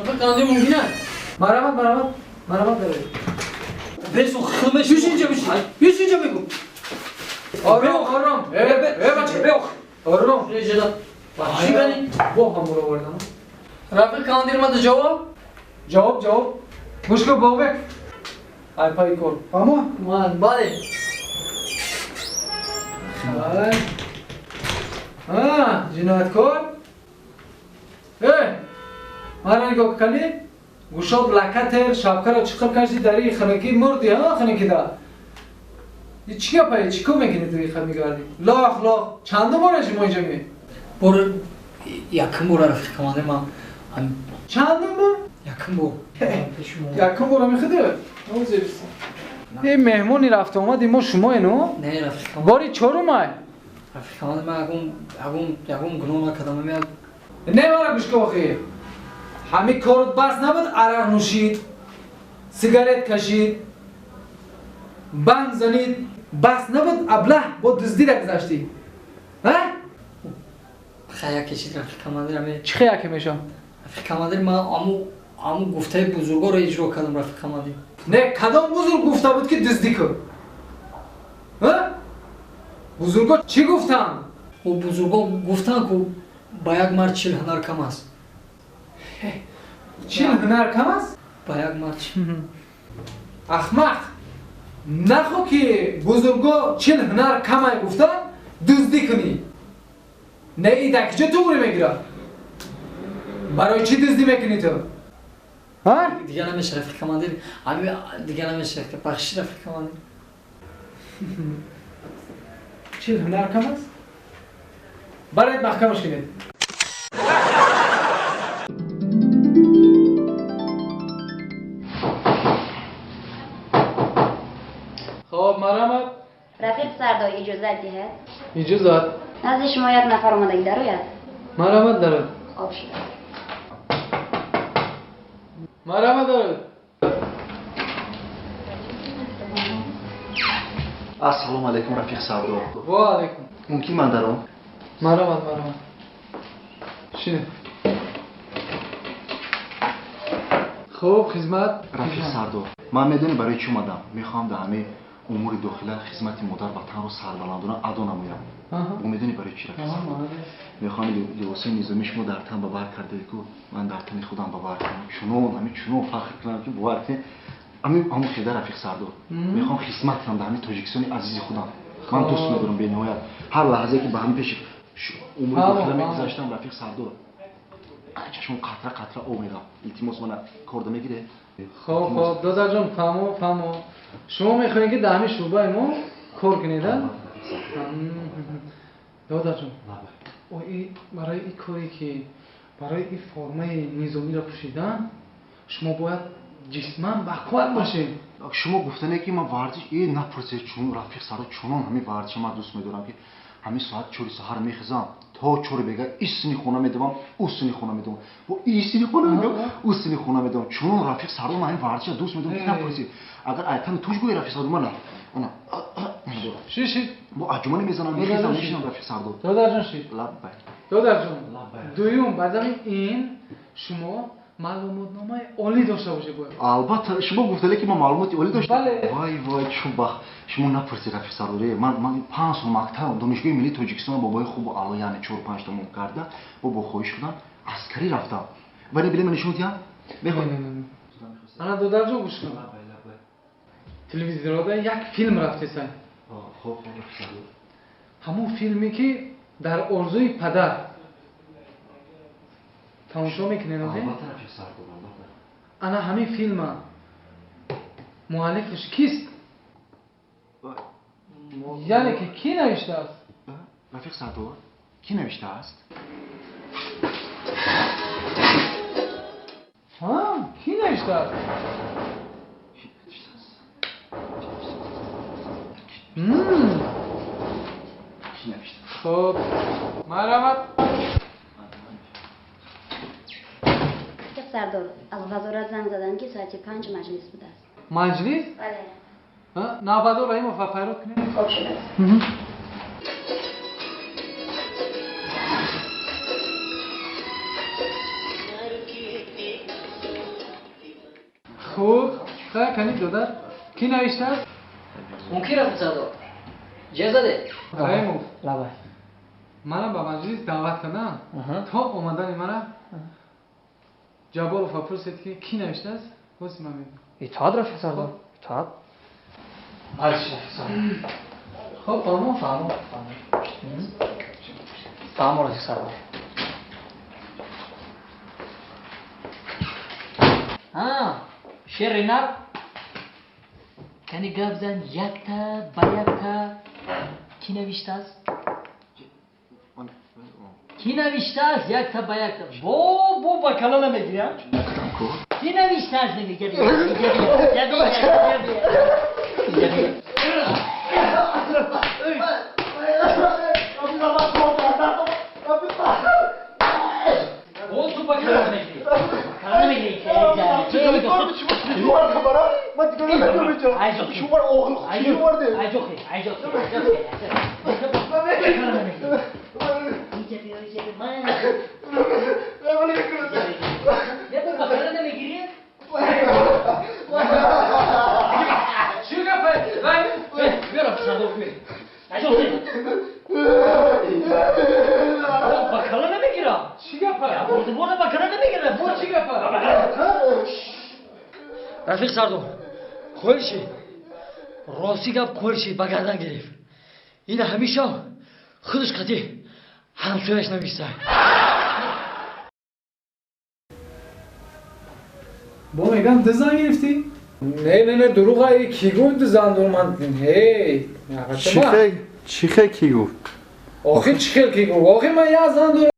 Рафиқ командир мумкин аст? Марҳамат, марҳамат, марҳамат дароед. Бесу хилмеш. Бишин инҷа, бишин. Бишин инҷа бигӯ. Ором, ором. Э, бача. Беох. Ором. Чӣ кани? Бо ҳамуро овардам. Рафиқ командир мада ҷавоб? Ҷавоб, ҷавоб. Гӯш кун, Бобек. Ай пай кор. Фаҳмо? Ман бале. Ай. А, ҷинояткор. Э! Мара нигоҳ кани? Гӯшод лакатер, шапкаро чиқир кашди, дари хунукӣ мурди, ҳа, хунукида. Чӣ гапае? Чӣ кор мекунӣ ту иха мегардӣ? Лох, лох. Чандум бора шумо инҷа меоед? Бор якум бора рафиқ командир ман. Чандум бор? Якум бор. Якум бора мехӯди? Ин меҳмони рафта омади мо шумое, ну? Не, рафиқ командир. Бори чорумай? Рафиқ командир, ман ягон гуноҳ накардам. Не, мара гӯш кун охир. Ҳамин корот бас набуд, арақ нӯшид, сигарет кашид, банг занид, бас набуд, аблаҳ бо дуздида гузаштӣ. А? Хая кешид, рафиқ командир. Чӣ хая ке мешавад? Рафиқ командир, ман аму гуфтаи бузургоро иҷро кардам, рафиқ командир. Не, кадом бузург гуфта буд ки дуздӣ кун? Бузурго чӣ гуфтанд? Бузурго гуфтанд, ку ба як мард 40 ҳунар кам аст. 40 ҳунар кам аст? Ба як мард. Ахмақ! Нахо ки бузурго 40 ҳунар камай гуфтанд, дуздӣ кунӣ. Не, и дар киҷо туғри мегирад? Барои чӣ дуздӣ мекунӣ ту? Дига намеша, рафиқ командир. Дига намеша, бахшиш, рафиқ командир. 40 ҳунар кам аст? Баред маҳкамаш кунед. Хоб, марҳамат. Рафиқ сардор, иҷозат диҳед? Иҷозат. Назди шумо як нафар омадагӣ дарояд? Марҳамат, дарояд. Хоб шуда. Марҳамат, дарояд. Ассалому алайкум, рафиқ сардор. Ва алайкум. Мумкин ман даром? Марҳамат, марҳамат. Шинед. Хуб, хизмат. Рафиқ сардор, ман медонӣ барои чӣ омадам? Мехоҳам дар ҳамаи умури дохила хизмати модар ватанро сарбаландона адо намоям. Бо медонӣ барои чӣ, рафиқ сардор? Мехоҳам либосҳои низомии шумо дар тан ба бар кардаед, ку ман дар тани худам ба бар кунам. Чунон, ҳамин чунон фахр кунам, ки бовар кунед, ҳамин хеда, рафиқ сардор. Мехоҳам хизмат кунам дар ҳамин Тоҷикистони азизи худам. Ман дӯст медорам бениҳоят. Ҳар лаҳзае ки ба ҳамин пеши умури дохила мегузаштам, рафиқ сардор, чашмам қатра қатра об мерафт. Илтимос, мана корда мегиред? Хоб, хоб, додарҷон, фаҳмо, фаҳмо. Шумо мехоҳед ки дар ҳамин шӯъбаи мо кор кунед, а? Додарҷон, барои ин коре ки барои ин формаи низомиро пӯшидан, шумо бояд ҷисман бақувват бошед. Шумо гуфтане ки ман варзиш напурсед, чун рафиқ сардор, чунон ҳамин варзиша ман дӯст медорам, ки ҳамин соат 4 саҳар мехезам, то 4 бега ин сини хона медавам, ӯ сини хона медавам, бо ин сини хона медавам, ӯ сини хона медавам. Чунон, рафиқ сардор, ман ҳамин варзиша дӯст медорам, ки напурсед. Агар айтани туш гӯи, рафиқ сардор, ман ана ши ши бо аҷумане мезанам, мехезам, мешинам, рафиқ сардор. Додарҷон, ши. Лаббай. Додарҷон, дуюм, баъд аз ин шумо маълумотномаи олӣ дошта бошед бояд. Албатта, шумо гуфтале ки ман маълумоти олӣ дошта. Бале. Вай, вай, чун бах, шумо напурсед, рафиқ сардор. Ман 5 сол мактаб, Донишгоҳи миллии Тоҷикистон бобои хубу аъло, яъне 4-5 тамом карда, бо хоҳиш шудам, аскарӣ рафтам. Вале биле ман нишон диҳам? Мехоҳед? Ана, додарҷон, гӯш кун. Телевизорда як филм рафтесай. Хоб, рафиқ сардор. Ҳамон филме ки дар орзуи падар тамошо мекунед, Албатта, рафиқ сардор, албатта. Ана ҳамин филма муаллифаш кист? Яъне ки кӣ навиштааст? Рафиқ сардор, кӣ навиштааст? Ҳа, кӣ навиштааст? Кӣ навиштааст? Хоб, марҳамат. Рафиқ сардор, аз вазорат занг заданд, ки соати 5 маҷлис будааст. Маҷлис? Бале. Навбадор Раҳимов ва пайрод кунед. Хоб шудааст. Хуб, хай кани додар. Ки навиштааст? Мумкин рафиқ сардор. Ҷер заде. Раимов. Лабай. Мана ба маҷлис даъват кардам. То омадани мана Ҷабборова пурсед ки ки навиштааст? Бози ман мегӯям. Итоат рафиқ сардор. Итоат. Маҷлис рафиқ сардор. Хуб, фаҳмо? Фаҳмо, фаҳмо. Фаҳмо рафиқ сардор. Шери наб кани гап зан якта ба якта ки навиштааст? Ки навиштааст якта ба якта? Бо ба кала намегирям. Ки навиштааст намегирям? О, ту ба кала намегирӣ. Кала намегирӣ. Рафиқ сардор, қоил шид. Рости гап қоил шид, ба гардан гирифт. Ина ҳамеша худаш қатъи ҳамсояш нависта. Бо мегам ду зан гирифтӣ? Не, не, не, дурӯға ки гуфт ду зан дор ман. Ҳей, Чӣ хел ки гуфт? Охир чӣ хел ки гуфт? Охир ман як зан дорам.